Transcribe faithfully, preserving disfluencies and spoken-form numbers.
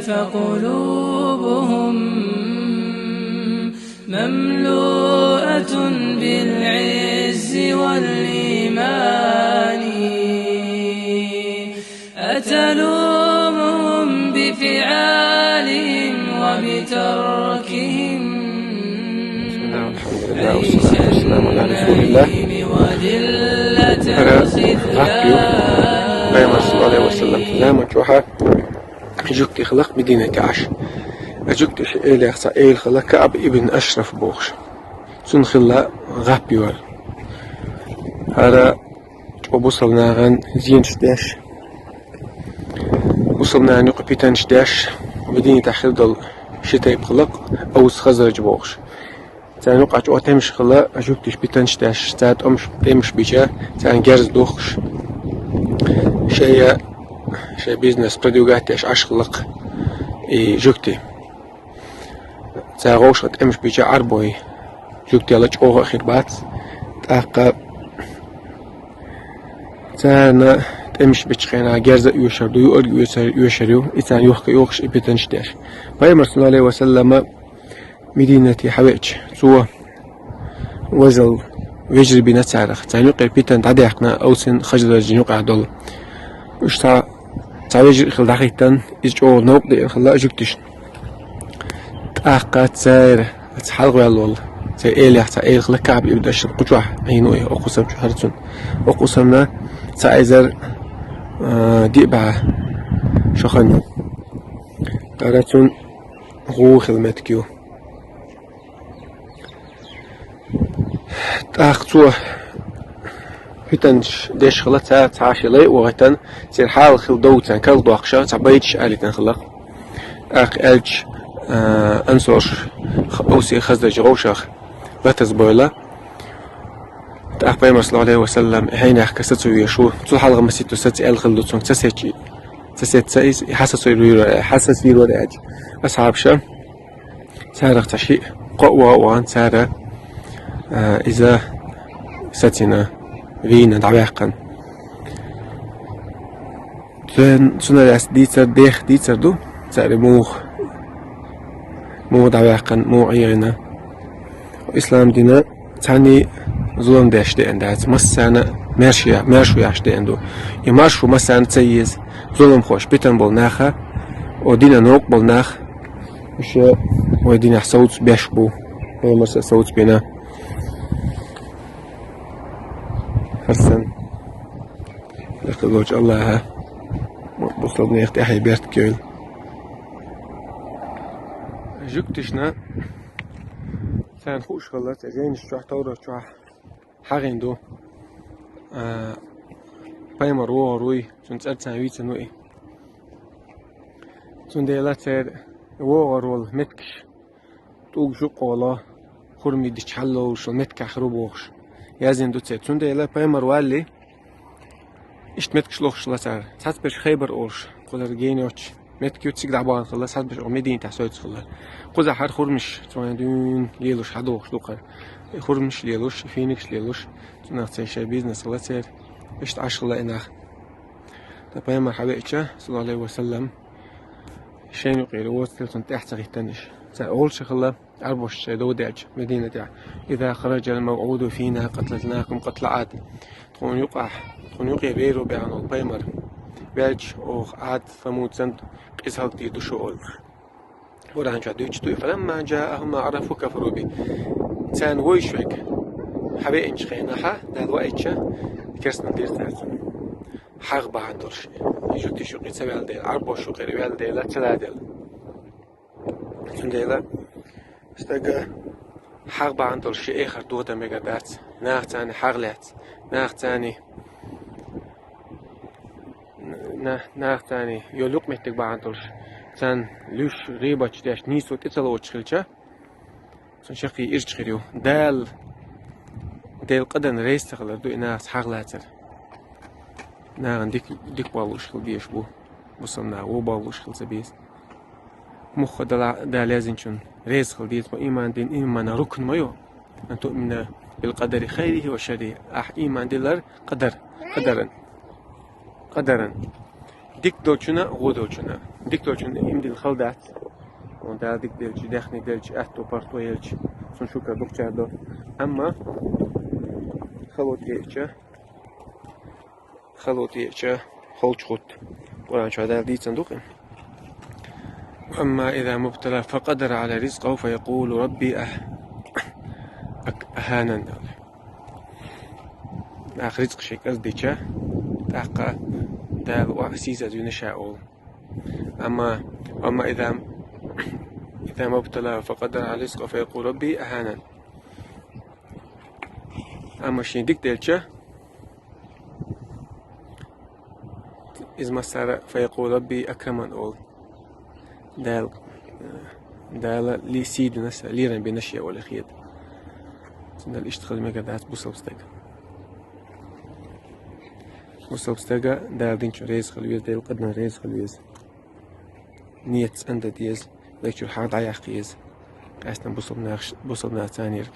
فقلوبهم مملوءة بالعز والإيمان. أتلومهم بفعالهم وبتركهم؟ بسم الله والحمد لله والصلاة والسلام على رسول الله. Ара гӀаппиу Пайхамар саллаллаху алейхи ва саллям заман чухьа жугти хилакх Мединате Ӏаш. А жугти элех ца эйл хила Кааб ибн Ашраф бохуш. Цун хилла гӀаппиор. Ара чӀо бусалнагӀан зенаш деш, бусалнагӀан юкъа питанаш деш, Мединате хир долу ши тайпа хилакх, Аус Хазраж бохуш. Царна юкъахь чӀогӀа тӀемаш хилла, жугтиш питанаш деш, цара тӀемаш, тӀемаш бича, царна герз духуш, шайя, шайн бизнес продвигать деш Ӏаш хилакх и жугти. Цара гӀовшах тӀемаш бича Ӏарбой, жугтел чӀогӀа а хир бац. ТӀаккха царна тӀемаш бичу хенахь герз а оьшур ду, юург а оьшур, оьшур ю, и царна юхка йохуш и питанаш деш. Пайхамар саллаллаху алейхи ва саллама Мединате хьавеача, цо вазал вежарий бина царах. Царна юкъера питана дӀадаьккхина Аусин Хазражин юкъахь долу. Уьш цхьа, цхьа вежарий хила дӀахӀиттина, иза чӀогӀа новкъа деана хилла жуьгташна. ТӀаккха цара хьалхаваьлла волу, церан элех цхьа эйл хила Кааб ибн Ашраф кху чохь Ӏийна ву и, окху сам чу хьара цунна. Окху самна цхьа эзар, а, диъ бӀе шо хан ю. Ара цунна гӀу хила меттиг ю. ТӀаккха цо питанаш деш хилла цара, цхьа ши лай а вахийтина, церан хьал хила дов царна карладоккхуша, цхьа байташ алийтина хилла. ТӀаккха аьлча, а, ансарш, Х-, Ауси Хазраж гӀовшах латаза бойла. ТӀаккха Пайхамар саллаллаху алейхи ва саллам, хьенехка сацо веш ву, цул хьалха масийтта саца аьлла хилла ду цунга, ца сецча, ца сецна иза, и хьасацо вийр вара, хьасаца вийр вара аьлча, асхьабаша, царах цхьа шиъ кхоъ ваха а вахана, цара, а, иза сацийна, вийна, дӀаваьккхина. Цун, цунах лаьцна дийцар, дех дийцар ду, цара муха, муха дӀаваьккхина, муха Ӏийна. Ислам дина цхьанний зулам деш деана дац, массарна маьрша я-, маршо еш деана ду. И маршо массарна ца еза, зуламхоша, питана болу наха, о дина новкъа болу нах, уьш вай динехь совца беш бу, Пайхамарса совца бина. Хьасан. Лакхалочу Аллаха бусалба нехан тӀаьхье беркат йойла. Жуьгташна, царна хууш хилла, церан жайнаш чохь, Таврат чохь хьахийна ду, а, пайхамар вогӀур вуй, цуьнан цӀарца вийцина ву и. Цундела церан вогӀур волу меттигаш тӀулгаш юккъе волу, хурми дича хьалловлуш волу меттигаш хир ву бохуш, яздина ду церан. Цундела пайхамар валале, иштта меттигаш лохуш хилла цара. Цхьацца берш Хайбар олуш, кхузара гена йоцуш меттиг ю, цига дӀабахана хилла, цхьацца берш оха Мединатехь сойца хилла. Кхузахь хӀара хурмаш, цхьана дуьйна лелош, хьадогӀуш ду кхара. И хурмаш лелош, и финикаш лелош, цунах церан шайн бизнес хилла церан, иштта Ӏаш хилла и нах. Ткъа пайхамар хьавеача, саллаллаху алейхи ва саллам, шайна юкъера воцург цунна тӀаьхьа ца хӀиттина иша. Цара олуш хилла, Ӏарбоша шайн дов даьлча Мединатехь: «Иза хараджал мавъуду фина къаталнакум къатла Ӏад». Тхуна юкъахь, тхуна юкъе вер ву баьхна волу пайхамар ваьлча, оха Ӏад, Самуд санна къиза хӀаллакдийр ду шу олуш. Къуръан чохь дуьйцуш ду: «Фаламма джааахум ма арафу кафару бихи». Царна вуьйш верг хьавеанчу хенахь, Дала ваийтича, керстанал дира цара цунна. ХьагӀ бахьана долуш, и жуьгташ юкъе ца ваьлла дела, Ӏарбоша юкъера ваьлла дела, ца ладелла. Цундела стага хьагӀ бахьана долуш шен эхарт дохадан мегар дац. Нах царна хьагӀ лаьцна, нах царна, на-, нах царна йолу юкъаметтиг бахьана долуш, царна луьйш, гӀийбаташ деш, нийсо тӀе ца лоцуш хилча, цунна шаккхе ирча хир ю. Дала, Делан къадарна реза ца хилар ду и нахаца хьагӀ лацар. Нахана дика, дика боллуш хила дезаш бу. Бусалба наха вон боллуш хила ца беза. Муха Дала, Дала яздинчунна реза хила деза, хьо иман дин, иманан рукн ма ю. Ан туъмина бил къадари хайрихи ва шаррихи. Ахь иман дилар къадар, къадаран. Къадаран. Дика долчунна, вон долчунна. Дика долчун иман дилла хала дац. Вон Дала дика делча, даьхни делча, аьттув-паргӀато елча, цунна шукар дукха чӀоагӀа до. Амма хало тӀаэцча, хало тӀаэцча, холчухутту. Къуръан чохь Дала дийцина ду-кх. «وأما إذا ما ابتلاه فقدر عليه رزقه فيقول ربي أه-، أك-، أهانن», аьлла. ТӀаккха рицкъ шен кӀезиг дича, тӀаккха Дала охьа сийсаз вина ша олу. Амма, амма иза, иза мабтала факъадара ризкъа фаякъул рабби аханан. Амма шен дика делча, иза массара фаякъул рабби акраман олу. Дала, Дала ли сийдинаш, лерам бинаш я олу хета. Цундела иштта хила мегар дац бусалба стаг. Бусалба стага Дала динчу реза хила веза, Дала къадан реза хила веза. Ниет цӀандан деза, вай чуьра хьагӀ дӀаяккха еза. Къаьстина бусалба нах, бусалба нах царнера.